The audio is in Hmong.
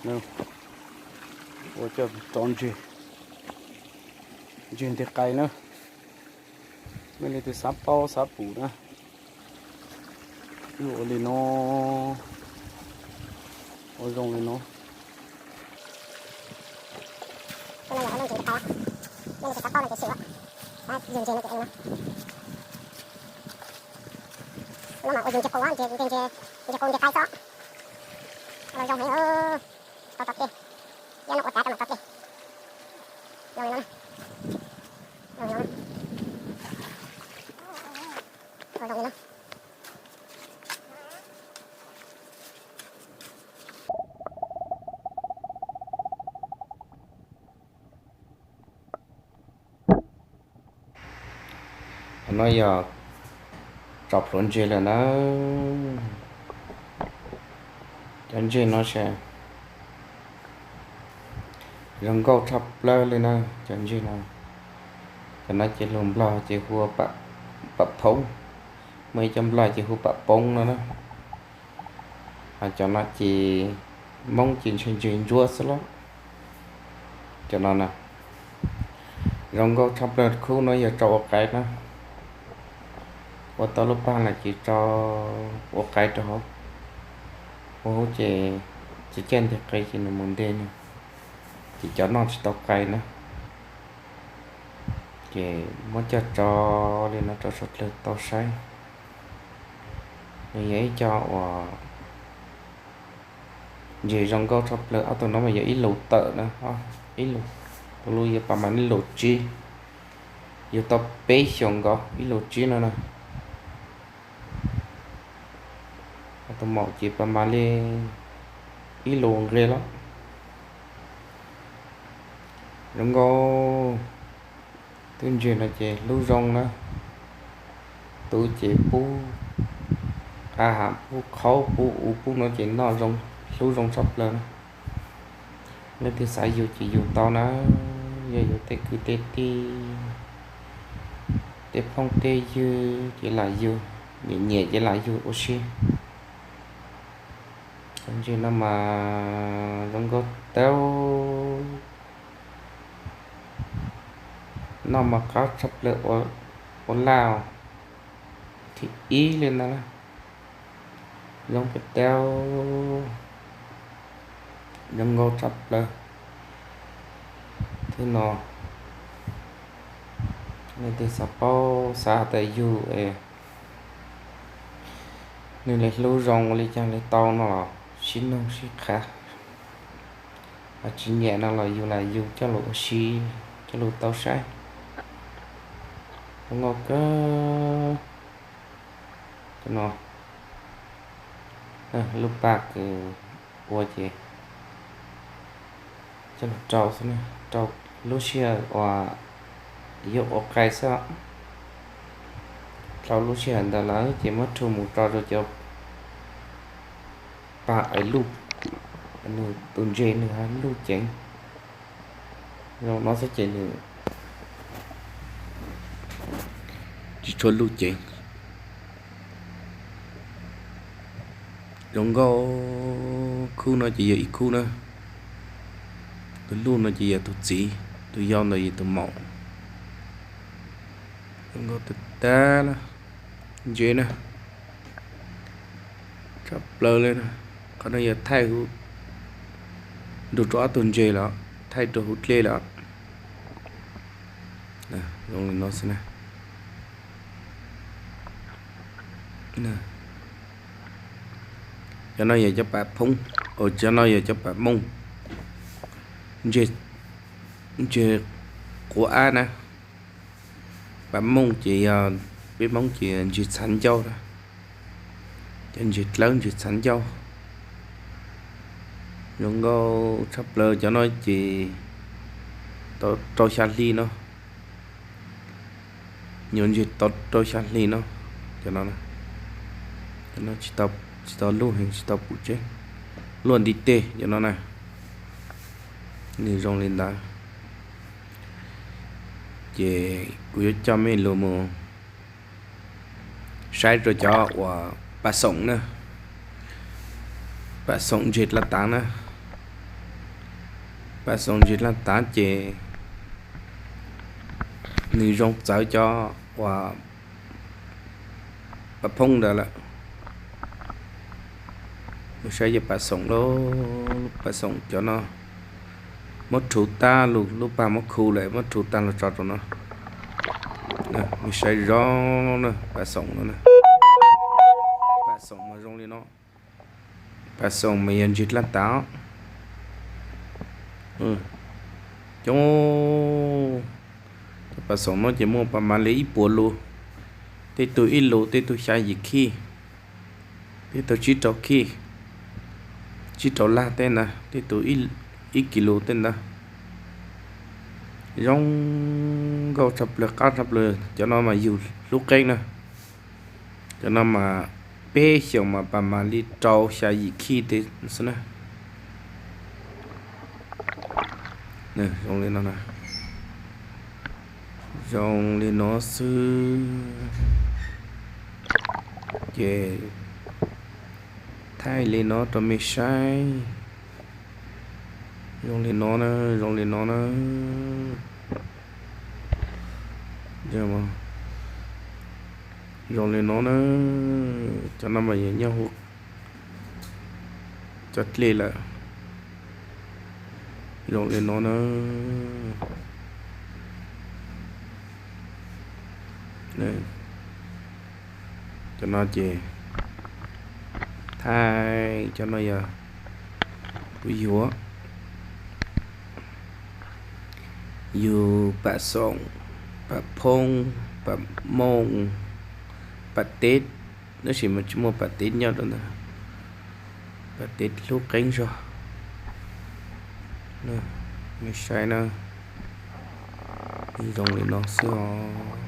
Ua coj rov ntseg, ntseg nti qais na. Mej leej twg xav paub xav pum na, wb ua li no, ua zoo li no. Ua zoo heev, tsis tau tso dlej, ib no ua tav rau mam tso dlej. Zoo li no, zoo li no, ua zoo li no. No yog tso plhuav ntseg lawm na. Cov ntseg no ces zoo nkauj tshaj plaws li na. Cov ntseg no, cov no ces lus Nplog ces hu ua pam phoob, muaj ib co Nplog ces hu pam poob no na. Ho cov no ces Hmoob ces ntshe ntseg ntsuab xwb lauj. Cov no na, zoo nkauj tshaj plaws. Khub no yog tso ua qaib na. Ua tau lub pag lawm ces tso ua qaib rau hauv. Ua hauv ces txiv caij nteg qe ces nws mus nteg nws, ces cov noj tsis tau qe na. Ces muab coj tso li no rau suav dlawg tau saib. Nws yog ib co uas ntseg zoo nkauj tshaj plaws. Ob tug no mas yog ib lus tawm na, ib lus, tus lus yog pas mas li lus tsib, yug tau peb xyoos nkaus ib lus tsib no na. Tus maum ces pas mas li ib lus nqe los. Zoo nkauj, twb ntseg no ces hlub zoo na. Tus ces pub qab ham, pub qhaub, pub u, pub no ces noj zoo, hlub zoo tshaj plaws na. Leej twg xav yug ces yug tau na, yog yus tej kwv tej tij, tej phooj tej ywg ces lam yug, nyiam nyiam ces lam yug ua si. Cov ntseg no mas zoo nkauj tau, noj mas qab tshaj plaws ua laj thib ib li ntag. Zoo pes tau, zoo nkauj tshaj plaws. Thwb no, leej twg xav paub xav has tas yug es nws li hlub zoo ua li cas li tau no los sib noog sib qhav, ho tsis nyiam no los yus lam yug coj lus ua si, coj lus tau saib. Zoo nkauj kawg. Cov no, lub pag kws ua ces coj lug rau xwb, rau lub sij hawm uas yuav ua qai xwb. Dhau lub sij hawm ntawd lawm ces muab rhu mus tso rau cov pag aws luj, nws tus ntses nws ho luj ceev. Zoo no xwb ces nws tsis tshua luj ceev. Zoo nkauj. Khub no ces yog ib khub na, tus luj no ces yog tus txiv, tus yau ntawd yog tus maum. Zoo nkauj tag tag na, ntses na, tshaj plaws li na. Qhov no yog thaij huv, nrug rau ob tug ntses lawm, thaij rau huv dlej lawm. Zoo li no xwb na. Cov no yog cov pam phoob, cov no yog cov pam mooj, ntses quav ab na. Pam mooj ces yog peb Hmoob ces ntses txhav ncauj na, cov ntses dlawb ntses txhav ncauj. Zoo nkauj tshaj plaws. Cov no ces tau rau xya hli no, nyuam ntses tau rau xya hli no. Cov no, cov no tsis tau luj heev, tsis tau pum tseb, luaj ntiv teg cov no na. Nws zoo li ntawd. Ces kuv yuav coj mej lug mus saib rau cov uas pam xoom na, pam xoom ntses dlav taav na. Pas Xoom ntsis laj tav ces nws zoo txawv cov uas Pas Phoob ntawd lawm. Mus saib yog Pas Xoom lauj, Pas Xoom cov no muab rhuv tag lug, lub pag muab khu lawm muab rhuv tag los tso rau no. Mus saib zoo na, Pas Xoom no na. Pas Xoom mas zoo li no. Pas Xoom mas yog ntsis laj tav. Cov Pas Xoom no ces muaj pas mas li ib puas lus, tej tug ib lus, tej tug xya yim khij, tej tug tsib rau khij, tsib rau laj tej ntawd, tej tug ib kis lus tej ntawd. Zoo nkauj tshaj plaws, qab tshaj plaws. Cov no mas yug hlub qeeb na. Cov no mas peb xyoos mas pas mas li rau xya yim khij tej xwb na. Zoo li no, zoo li no xwb. Ces thaij li no rau mej saib. Zoo li no na, zoo li no na. Zoo li no na. Cov no mas yog nyob huv cov dlej lawm. Zoo li no na. Cov no ces thaij, cov no yog kuv yuav, yug Pas Xoom, Pas Phoob, Pas Mooj, Pas Teb, tab sis mas tsis muaj Pas Teb nyob rau ntawd. Pas Teb hlub qeeb zog. Mej saib na, zoo li no xwb os.